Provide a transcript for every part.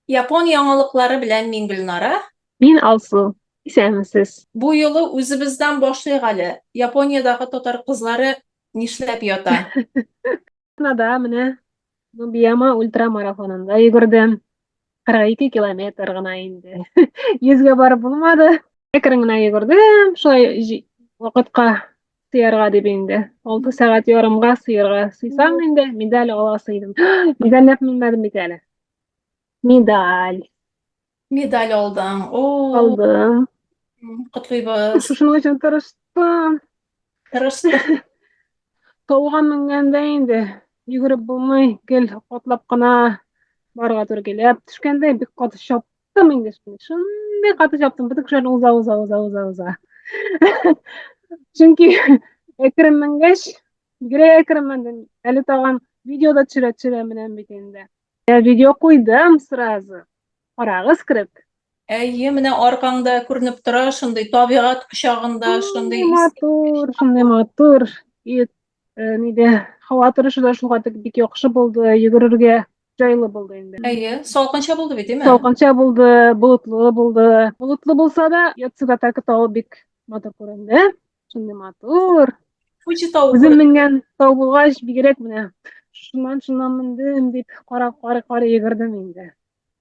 Япон яңалыклары белән мин Гөлнара. Мин Алсу. Исәнмесез. Бу юлы үзебездән башлыйк әле. Япониядагы татар кызлары нишләп ята? Атнада менә Нубияма ультрамарафонында йөгердем. 42 километр гына инде. Йөзгә барып булмады. Әкрен генә йөгердем, шулай вакытка сыярга дип инде. 6 сәгать ярымга сыярга сыйсаң инде, медаль аласы идем. Медальләп менмәдем бит әле. Медаль. Медаль алдың. О, Алдым. Котлыйбыз. Шушының өчен тырыштым. Тырыштым. Тауга менгәндә инде йөгереп булмый, гел атлап кына барырга туры килә. Төшкәндә бик каты чаптым инде. Шундый каты чаптым, бөтен кешеләрне уза, уза, уза, уза, уза. Чөнки әкрен менгәч, бигрәк әкрен мендем. Әле тагын видео да төшерә төшерә менәм бит инде. Я видео куйдым сразу. Карагыз кереп. Әйе, менә аркаңда күренеп тора, шундый табигать кочагында, шундый Шундый матур, шундый матур. И, нидә, һава торышы да шуңа тик бик яхшы булды, йөгерергә җайлы булды инде. Әйе, салкынча булды бит, әйме? Салкынча булды, болытлы булды. Болытлы булса да, Яцугатака тавы бик матур күренде. Шундый матур. Фуджи тавы. Үзем менгән тау булгач, бигрәк менә шуннан шуннан мендем дип карап карый-карый йөгердем инде.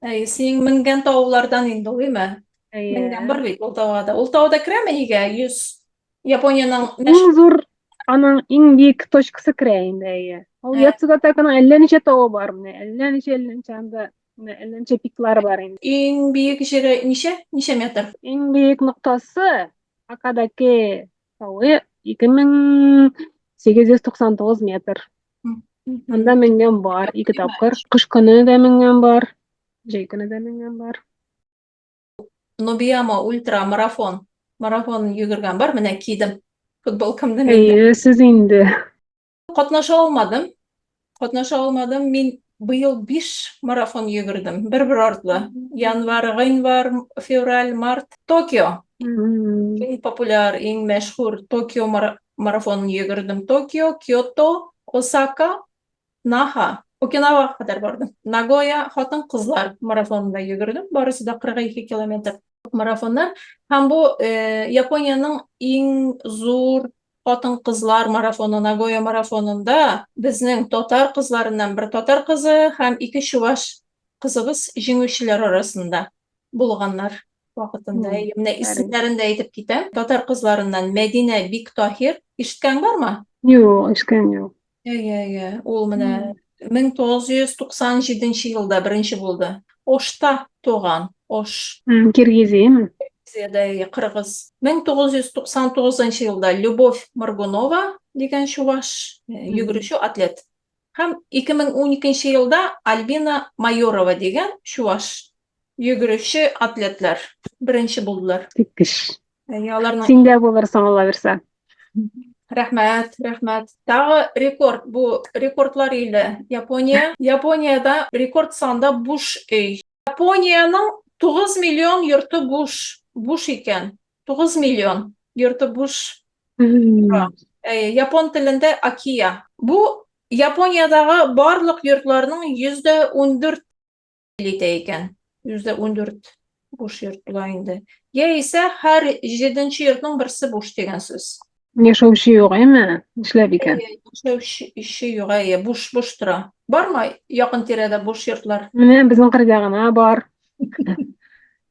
Әй, синең менгән таулардан инде ул, әйме? Әйе. Менгән бар бит ул тауга да. Ул тауда керәме нигә? 100 Япониянең иң зур аның иң биек точкасы керә инде, әйе. Ул Яцугатаканың әллә ничә тавы бар менә, әллә ничә, әллә ничә анда менә әллә ничә пиклары бар инде. Иң биек җире ничә? Ничә метр? Иң биек ноктасы Акадаке тавы 2899 метр. Анда менгән бар ике тапкыр. Кыш көне дә менгән бар, җәй көне дә менгән бар. Нобияма ультра марафон. Марафон йөгергән бар, менә кидем. Футболкамны мин. Әйе, сез инде. Катнаша алмадым. Катнаша алмадым. Мин быел 5 марафон йөгердем. Бер-бер артлы. Январь, гыйнвар, февраль, март. Токио. Иң популяр, иң мәшһүр Токио марафонын йөгердем. Токио, Киото, Осака, Наха. Окинавага кадәр бардым. Нагоя хатын-кызлар марафонында йөгердем. Барысы да 42 километр марафоннар. Һәм бу Япониянең иң зур хатын-кызлар марафоны, Нагоя марафонында безнең татар кызларыннан бер татар кызы һәм ике чуваш кызыбыз җиңүчеләр арасында булганнар вакытында. Менә исемнәрен дә әйтеп китәм. Татар кызларыннан Мәдинә Биктаһир. Ишеткән бармы? Юк, ишеткән юк. Әйе, әйе. Ул менә 1997 елда беренче булды. Ошта туган. Ош. Киргизияме? Киргизиядә, әйе, кыргыз. 1999 елда Любовь Моргунова дигән чуваш йөгерүче атлет. Һәм 2012 елда Альбина Майорова дигән чуваш йөгерүче атлетлар беренче булдылар. Искиткеч. Әйе, аларның Син дә булырсың, Алла бирсә. Рәхмәт, рәхмәт. Тагы рекорд, бу рекордлар иле Япония. Япониядә рекорд санда буш өй. Япониянең 9 миллион йорты буш, буш икән. 9 миллион йорты буш. Әйе, япон телендә акия. Бу Япониядагы барлык йортларның 14% итә икән. 14% буш йорт була инде. Яисә һәр җиденче йортның берсе буш дигән сүз. Яшәүче юк, әйме? Нишләп икән? Яшәүче юк, әйе, буш-буш тора. Бармы якын тирәдә буш йортлар? Менә безнең кырда гына бар.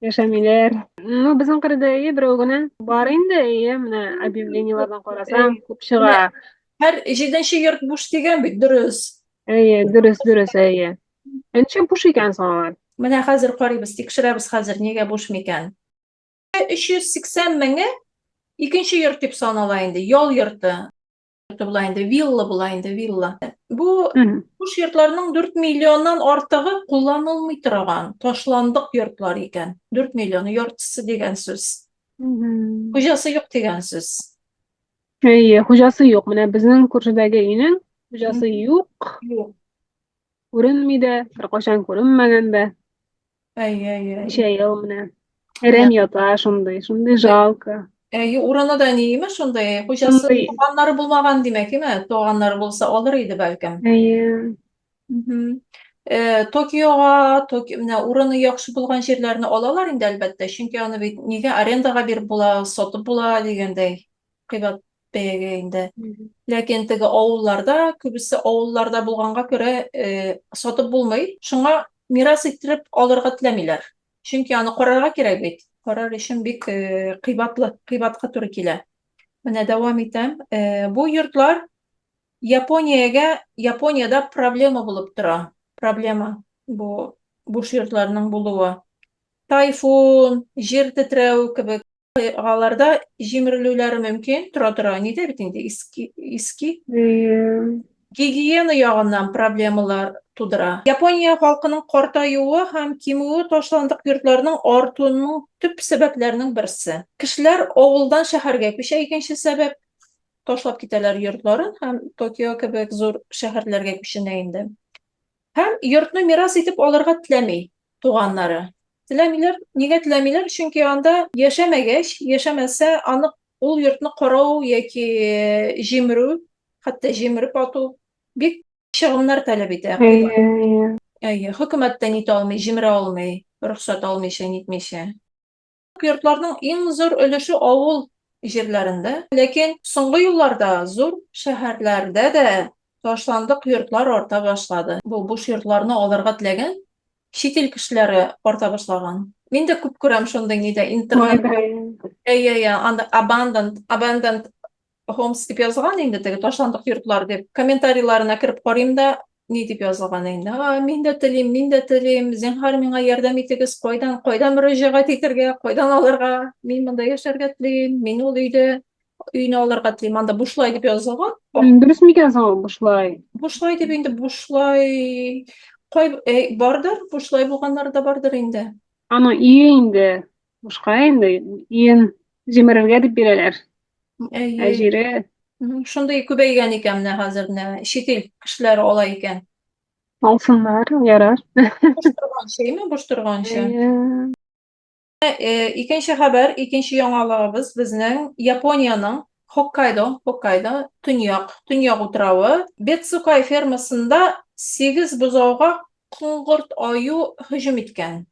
Яшәмиләр. Ну, безнең кырда әйе, берәү генә бар инде, әйе, менә объявлениеләрдән карасаң, күп чыга. Һәр җиденче йорт буш дигән бит, дөрес. Әйе, дөрес, дөрес, әйе. Ә ничек буш икән соң алар? Менә хәзер карыйбыз, тикшерәбез хәзер, нигә буш микән? 380 меңе икенче йорт дип санала инде, ял йорты була инде, вилла була инде, вилла. Бу буш йортларның 4 миллионнан артыгы кулланылмый торган, ташландык йортлар икән. 4 миллион, яртысы дигән сүз. Хуҗасы юк дигән сүз. Әйе, хуҗасы юк. Менә безнең күршедәге өйнең хуҗасы юк. Юк. Күренми дә, беркайчан күренмәгән дә. Әйе, әйе. Ничә ел менә. Әрәм ята шундый, шундый жалко. Әйе, урыны да ни име шундый? Хуҗасы туганнары булмаган димәк, име? Туганнары булса алыр иде бәлкем. Әйе. Токиога, Токио менә урыны яхшы булган җирләрне алалар инде, әлбәттә, чөнки аны бит нигә арендага биреп була, сатып була дигәндәй, кыйбат бәягә инде. Ләкин теге авылларда, күбесе авылларда булганга күрә, сатып булмый. Шуңа мирас иттереп алырга теләмиләр. Чөнки аны карарга кирәк бит. Карар өчен бик кыйбатлы, кыйбатка туры килә. Менә дәвам итәм. Бу йортлар Япониягә Япониядә проблема булып тора. Проблема бу буш йортларның булуы. Тайфун, җир тетрәү кебек вакыйгаларда җимерелүләре мөмкин. Тора-тора нидә бит инде иски, иски. Гигиена ягыннан проблемалар тудыра. Япония халкының картаюы һәм кимүе ташландык йортларның артуының төп сәбәпләренең берсе. Кешеләр авылдан шәһәргә күчә, икенче сәбәп. Ташлап китәләр йортларын һәм Токио кебек зур шәһәрләргә күченә инде. Һәм йортны мирас итеп алырга теләми туганнары. Теләмиләр. Нигә теләмиләр? Чөнки анда яшәмәгәч, яшәмәсә, аны ул йортны карау яки җимерү, хәтта җимереп ату бик чыгымнар таләп итә. Әйе. Әйе, хөкүмәт тә нитә алмый, җимерә алмый, рөхсәт алмыйча, нитмичә. Йортларның иң зур өлеше авыл җирләрендә, ләкин соңгы елларда зур шәһәрләрдә дә ташландык йортлар арта башлады. Бу буш йортларны алырга теләгән чит ил кешеләре арта башлаган. Мин дә күп күрәм шундый нидә интернет. Әйе, әйе, анда abandoned, abandoned homes дип язылган инде теге ташландык йортлар дип. Комментарийларына кереп карыйм да, ни дип язылган инде. А, мин дә телим, мин дә телим, зинһар миңа ярдәм итегез, кайдан, кайдан мөрәҗәгать итәргә, кайдан алырга? Мин монда яшәргә телим, мин ул өйдә өйне алырга телим. Анда бушлай дип язылган. Дөрес микән соң ул бушлай? Бушлай дип инде бушлай кай бардыр, бушлай булганнары да бардыр инде. Аның өе инде бушка инде, өен җимерергә дип бирәләр. Әйе. Ә җире Шундый күбәйгән икән менә хәзер менә чит ил кешеләре ала икән. Алсыннар, ярар. Буш торганчы, әйме, буш торганчы. Әйе. Икенче хәбәр, икенче яңалыгыбыз безнең Япониянең Хоккайдо, Хоккайдо, төньяк, төньяк утравы Бетсукай фермасында 8 бозауга коңгырт аю һөҗүм иткән.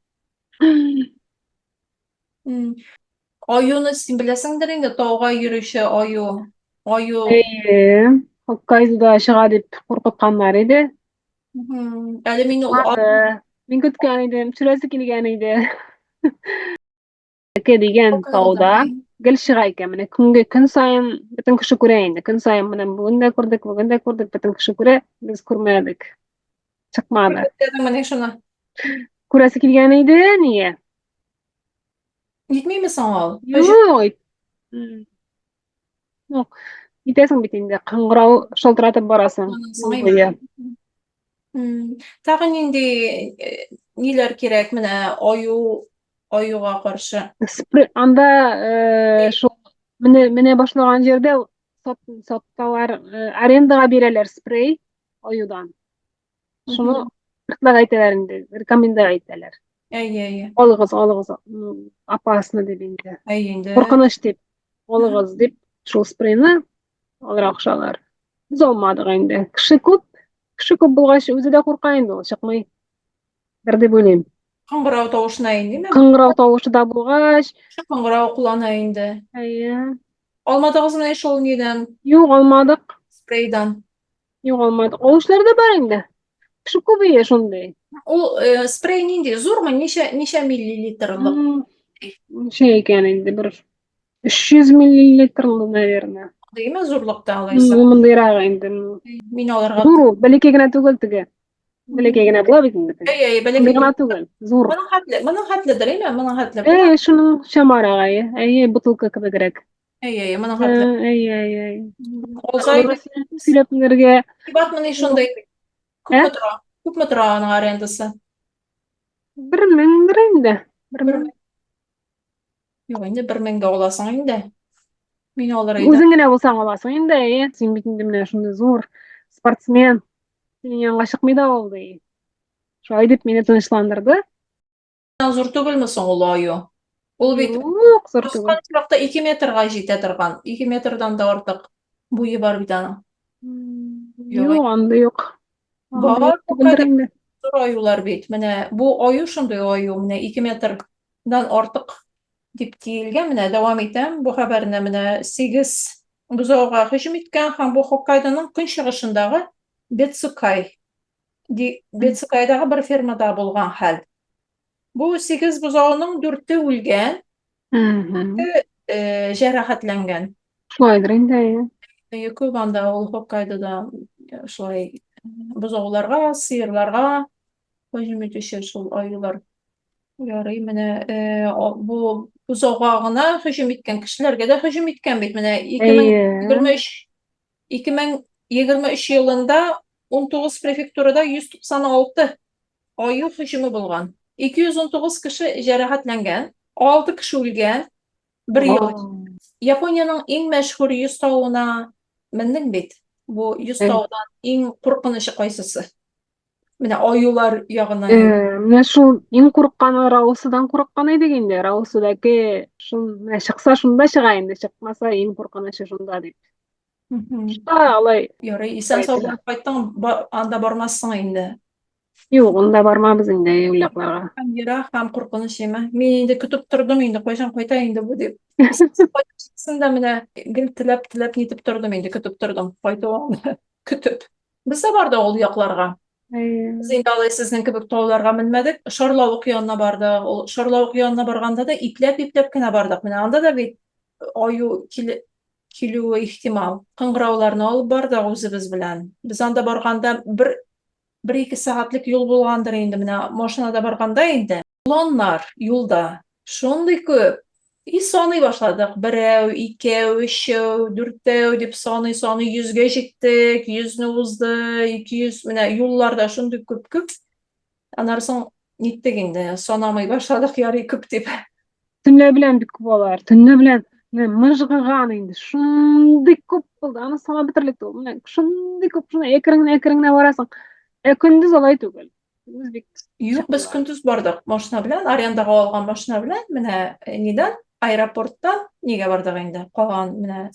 Аюны син беләсеңдер инде, тауга йөрүче аю. Аю. Әйе, Хоккайдода чыга дип куркытканнар иде. Әле мин ул Мин көткән идем, төшерәсе килгән иде. Теке дигән тауда гел чыга икән. Менә көнгә көн саен бөтен кеше күрә инде. Көн саен менә бүген дә күрдек, бүген дә күрдек, бөтен кеше күрә, без күрмәдек. Чыкмады. Менә шуны. Күрәсе килгән иде, нигә? Нитмиме соң ул? Юк. Юк. Итәсең бит инде, кыңгырау шалтыратып барасың. Тагы нинди ниләр кирәк менә аю аюга каршы? Анда шул менә менә башлаган җирдә саталар, арендага бирәләр спрей аюдан. Шуны предлагать итәләр инде, рекомендовать итәләр. Әйе, әйе. Алыгыз, алыгыз, опасно дип инде. Әйе инде. Куркыныч дип, алыгыз дип, шул спрейны алырга кушалар. Без алмадык инде. Кеше күп, кеше күп булгач, үзе дә курка инде ул, чыкмый. Бер дип уйлыйм. Кыңгырау тавышына индеме? Кыңгырау тавышы да булгач. Кыңгырау куллана инде. Әйе. Алмадыгызмы шул нидән? Юк, алмадык. Спрейдан. Юк, алмадык. Ул эшләр дә бар инде. Кеше күп ие шундый. Ул спрей нинди? Зурмы? Ничә ничә миллилитрлык? Ничә икән инде бер 300 миллилитрлы, наверное. Димә зурлыкта алайса. Ул мондыйрак инде. Мин алырга. Зур ул, бәләкәй генә түгел теге. Бәләкәй генә була бит инде. Әй, әй, бәләкәй генә түгел, зур. Моның хәтле, моның хәтледер, әйме? Моның хәтле. Әй, шуның чамарак, әйе. Әйе, бутылка кебегрәк. Әй, әй, моның хәтле. Әй, әй, әй. Алса сөйләп менергә. Кыйбатмыни шундый? Күпме тора? Күпме тора аның арендасы? 1000 инде. 1000. Юк, инде 1000гә аласың инде. Мин алыр идем. Үзең генә булсаң аласың инде, әйе. Син бит инде менә шундый зур спортсмен. Синең янга чыкмый да ул, ди. Шулай дип мине тынычландырды. Зур түгелме соң ул аю? Ул бит Юк, зур түгел. Баскан очракта 2 метрга җитә торган. 2 метрдан да артык буе бар бит аның. Юк, андый юк. Бар, түгелдер инде. Зур аюлар бит. Менә бу аю шундый аю, менә 2 метрдан артык дип диелгән. Менә дәвам итәм бу хәбәрне. Менә 8 бозауга һөҗүм иткән һәм бу Хоккайдоның көнчыгышындагы Бетсукай ди Бетсукайдагы бер фермада булган хәл. Бу 8 бозауның дүрте үлгән, дүрте җәрәхәтләнгән. Шулайдыр инде, әйе. Әйе, күп анда ул Хоккайдода шулай бозауларга, сыерларга һөҗүм итүче шул аюлар. Ярый, менә бу бозауга гына һөҗүм иткән, кешеләргә дә һөҗүм иткән бит. Менә 2023 2023 елында 19 префектурада 196 аю һөҗүме булган. 219 кеше җәрәхәтләнгән, 6 кеше үлгән. Бер ел. Япониянең иң мәшһүр 100 тавына мендең бит. Бу 100 таудан иң куркынычы кайсысы? Менә аюлар ягыннан. Менә шул иң курыкканы Раусыдан курыккан идек инде. Раусыдагы шул менә чыкса шунда чыга инде, чыкмаса иң куркынычы шунда дип. Шунда алай. Ярый, исән сау булып кайттың, анда бармассың инде. Юк, анда бармабыз инде ул якларга. Һәм ерак, һәм куркыныч име. Мин инде көтеп тордым инде, кайчан кайта инде бу дип. Кайтсын да менә гел теләп-теләп нитеп тордым инде, көтеп тордым кайтуыңны көтеп. Без дә бардык ул якларга. Без инде алай сезнең кебек тауларга менмәдек. Шарлавык янына бардык. Ул шарлавык янына барганда да ипләп-ипләп кенә бардык. Менә анда да бит аю килүе ихтимал. Кыңгырауларны алып бардык үзебез белән. Без анда барганда бер бер-ике сәгатьлек юл булгандыр инде, менә машинада барганда инде. Боланнар юлда шундый күп. И саный башладык. Берәү, икәү, өчәү, дүртәү дип саный-саный йөзгә җиттек, йөзне узды, 200, менә юлларда шундый күп-күп. Аннары соң ниттек инде, санамый башладык, ярый күп дип. Төнлә белән бик күп алар. Төнлә белән менә мыжгыган инде. Шундый күп булды. Аны санап бетерерлек түгел. Менә шундый күп, шундый әкрен генә, әкрен генә барасың. Ә көндез алай түгел. Көндез бик Юк, без көндез бардык машина белән, арендага алган машина белән, менә э, нидән, аэропорттан нигә бардык инде, калган менә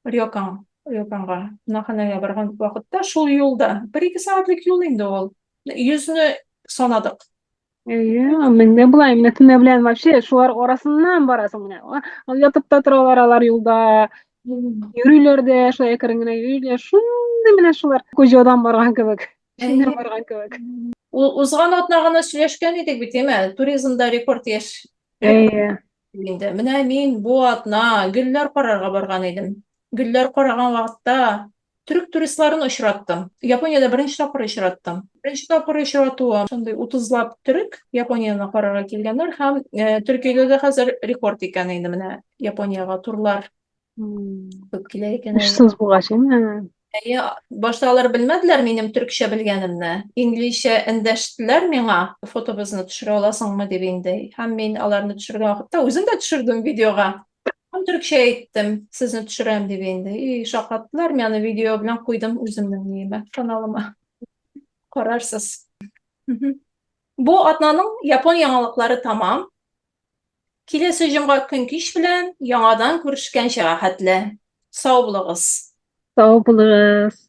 Рёкан, Рёканга, кунакханәгә барган вакытта шул юлда, бер-ике сәгатьлек юл инде ул. Йөзне санадык. Әйе, мин дә болай, менә төнлә белән вообще шулар арасыннан барасың менә. Ятып та торалар алар юлда, йөриләр дә, шулай әкрен генә йөриләр. Шундый менә шулар Куҗадан барган кебек. Шуннан барган кебек. Узган атна гына сөйләшкән идек бит, әйме? Туризмда рекорд яшь. Әйе. Инде менә мин бу атна гөлләр карарга барган идем. Гөлләр караган вакытта Төрек туристларын очраттым. Япониядә беренче тапкыр очраттым. Беренче тапкыр очратуым. Шундый утызлап төрек Японияне карарга килгәннәр һәм э, Төркиядә дә хәзер рекорд икән инде менә Япониягә турлар күп килә икән. Эшсез булгач, әйе. Әйе, башта алар белмәделәр минем төркчә белгәнемне. Инглизчә эндәштеләр миңа, фотобызны төшерә аласыңмы дип инде. Һәм мин аларны төшергән вакытта үзем дә төшердем видеога. Һәм төрекчә әйттем, сезне төшерәм дип инде. И шакаттылар, мин аны видео белән куйдым үземнең ниемә, каналыма. Карарсыз. Бу атнаның япон яңалыклары тамам. Киләсе җомга көн кич белән яңадан күрешкәнчә хәтле. Сау булыгыз. Сау булыгыз.